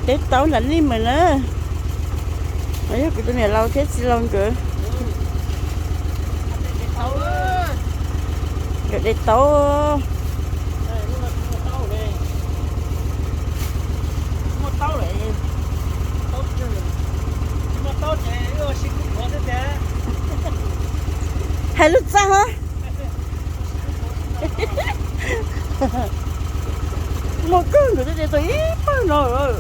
De taub nram nej mas na. No yog kuv tus niam laus thiab txiv laus nkawd, nkawd de taub. Hais lus txaj hov. Muaj kawg, nkawd twb de tau ib pawg no lawm.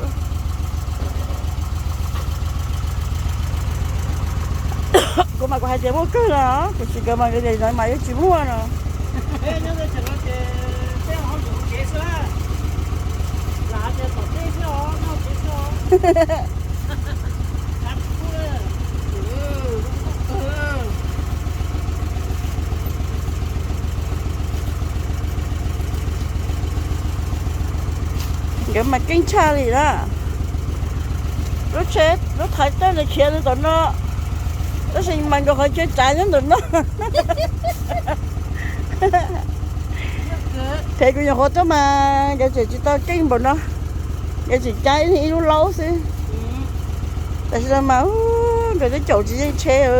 Kuv mas kuv hais tias muaj kawg no, tiam sis nkawd mas nkawd tias no mas yeej tsis muaj no. Nkawd mas keej tshaj li na. Lub tsheb, lub thaiv tawj nws khiav nws tom no, tab sis mas nkawd qhov chaw tsav nyob ntawm no. Phem kuv nyuam qhuav tuaj mas nkawd tseem tsis tau keej npaum no, nkawd tseem caij ib lub laub xwb. Tam sim no mas nkawd twb caum tsis yeej tsheb.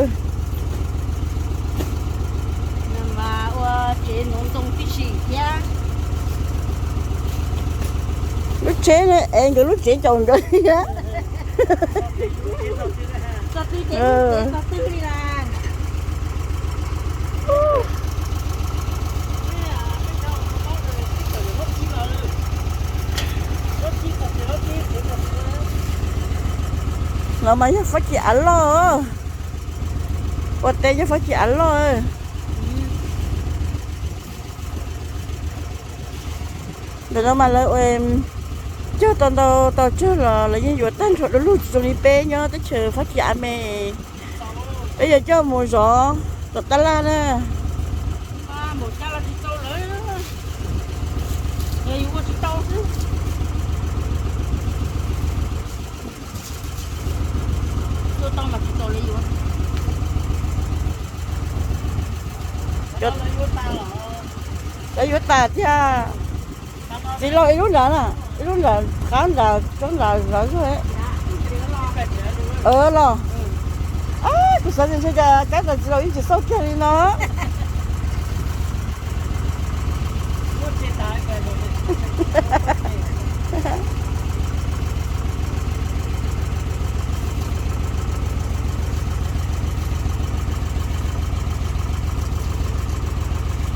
Lub tsheb no es nkawd lub tsev caum nkawd thiab. No mas yog Fab Kis av loj, ua teb yog Fab Kis av loj. Ntawm no mas lawv cog tau ntau tau tsawg los lawv yeej yuav tag nrho du lug, tsis zoo li peb nyob teb chaws Fab Kis av me. Peb yuav coj mus zov tom tab laj na. Lawv yuav tas thiab. Txiv laus ib lub nrad na, ib lub nrad qab nrad tsob nrad zov zog. Los, kuv xav tias ntshe cas kab tas txiv laus yeej tsis xauj kiag li no.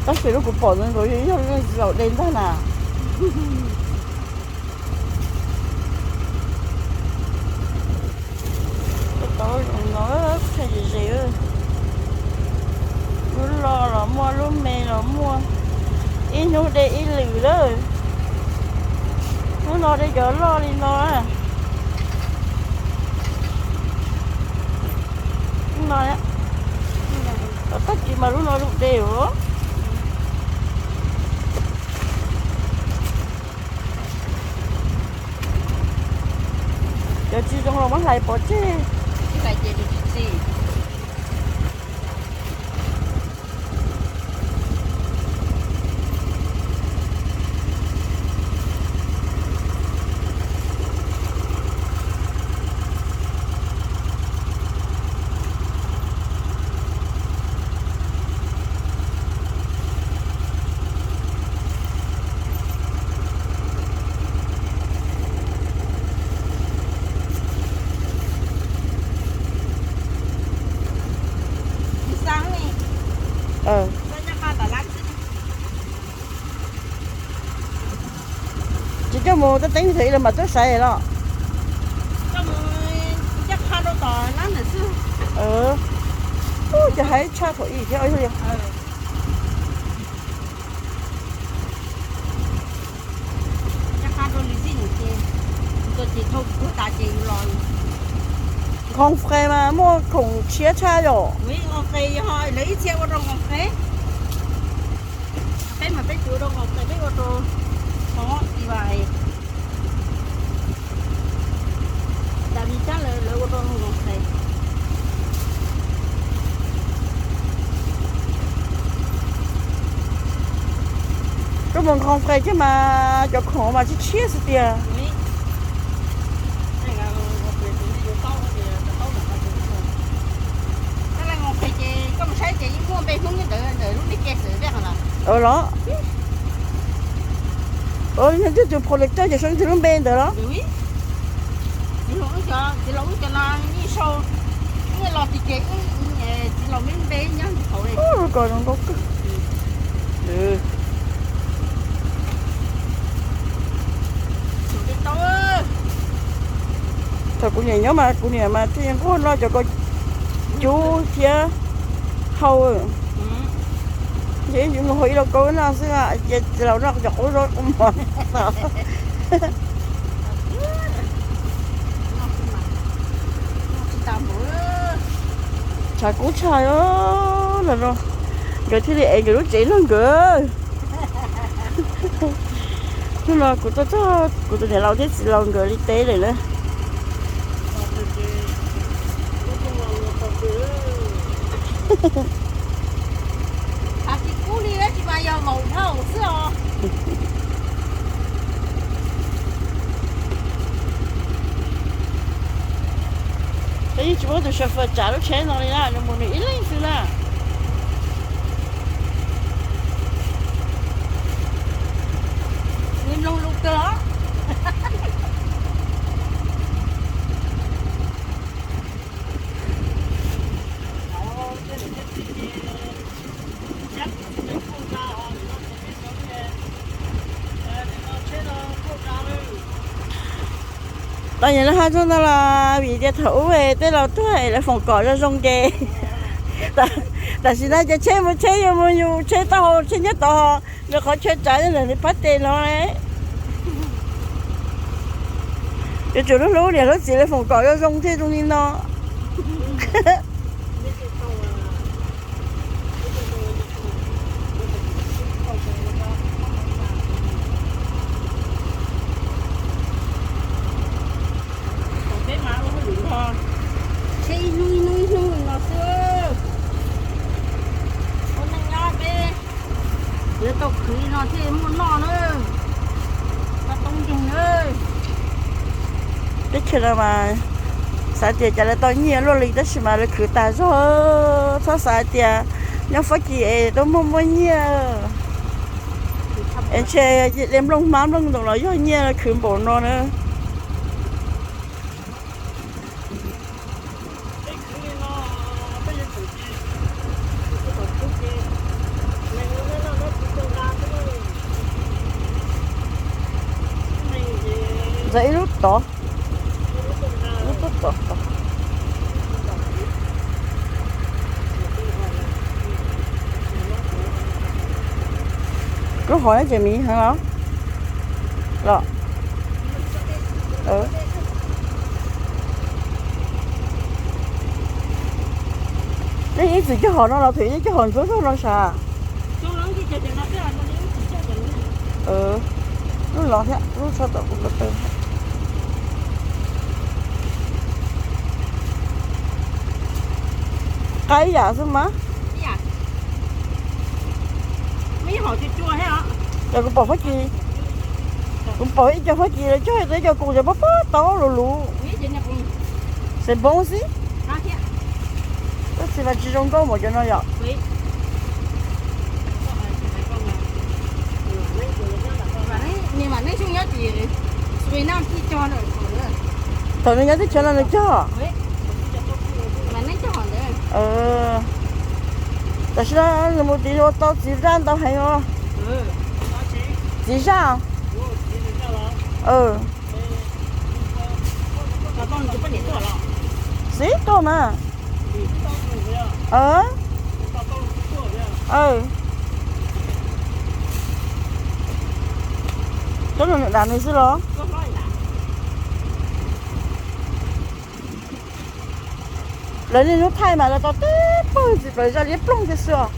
Tab sis lub kuv pom ntawd yog txiv laus de ntag na. Tau zoo no, ze ze. Lub loj los muaj, lub me los muaj, ib hnub de ib lwm lawm. Hnub no de cov loj li no. Lub no, tag kis mas lub no zoo de os. Cov tsis zoo los muab hlais pov tseg. Tsis coj mus tej teeb thaum ib los mam tuaj saib los. Ces hais tshaj thaum ib thiab. Nqhoo qe mas muaj khoom tshiab tshaj yom. Koj mus nqhoo qe thiab mas cov khoom mas tshiab tshiab xwb tiag. Los, yog tib tug projector ces sau ib tug lub npe ntawd los? Ub, lub ko zoo nkauj kawg. Thaum kuv niam nyob mas kuv niam mas thiaj nquag noj cov ko cub thiab hau. Ces ib ntsis mus hau ib lauj kaub noj xwb, ces txiv laus noj cov qub zaub qub mov. Tshav kub tshaj los no, nkawd thiaj li ev nkawd lub tsev nrog nkawd. Hnub no kuv tuaj txog kuv tus niam laus thiab txiv laus nkawd li teb lawm na. Peb yeej tsis muaj tus chauffeur tsav lub tsheb no li na, nws mus nws ib leeg xwb na. Tau nyuag lub hab txog ntawd los vim tias thaum ub tej laus tuag lawv foom kom zoo zoo ces tam sim no ces tsheb mus tsheb, yus mus yus, tsheb taub hau tsheb nyob tod, nws qhov chaw tsav nyob ntawm nws phab tes no. Yuav tsum hlub hlub niam hlub txiv lawv foom kom zoo zoo thiaj zoo li no. Tsheb ib hnub ib hnub ib hnub li no xwb. Ua neej nyob peb yuav tau khwv li no thiaj muaj noj na. Noj poob nkeeg na. Teb chaws no mas xav tias cas lawv tau nyiaj luaj li tab sis mas lawv khwv tas zog. Txhob xav tias nyob Fab Kis es tau muaj muaj nyiaj. Es ntshe li nplooj hmab nplooj ntoos los yog nyiaj khwv npaum no na. Ntawm ib lub tod, lub tod tod. Lub hov no ces miv heev los? Los. Nej ib txwm cog hom no los thaum ib cog hom ntsuab zog no sav? Lub los thiab lub tshaj tawm kuv ko taw. Qab ib yam xwb mas. Yog kuv pom Fab Kis, kuv pom ib co Fab Kis lawv cog ib co koos cov pob pob taub lus lus. Xeem Npoob xwb. Tab sis mas tsis zoo nkauj npaum cov no yom. Thaum nws nyob teb chaws no nws cog. Tam sim no nws mus tid ua tau txiv zaj ntau heev os. Txiv zaj. Xib tuaj mas. Cov nws dav nws xwb los? Lawv niaj hnub thaij mas lawv tau tib pawg txiv plaws zaj liab ploog thiab xwb os.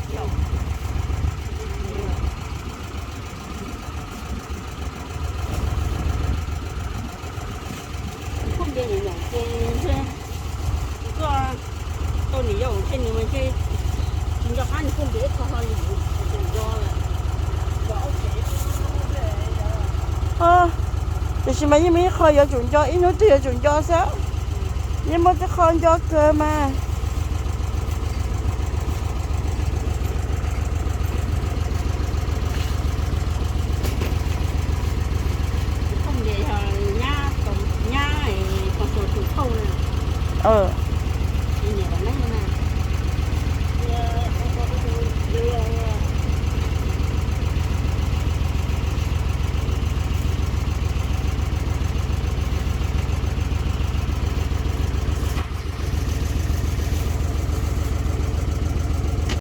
Tiam sis mas yeej muaj ib qho yuav tsum nco, ib hnub twg yuav tsum nco xwb. Yeej muaj tej qho nco kawg mas. Ua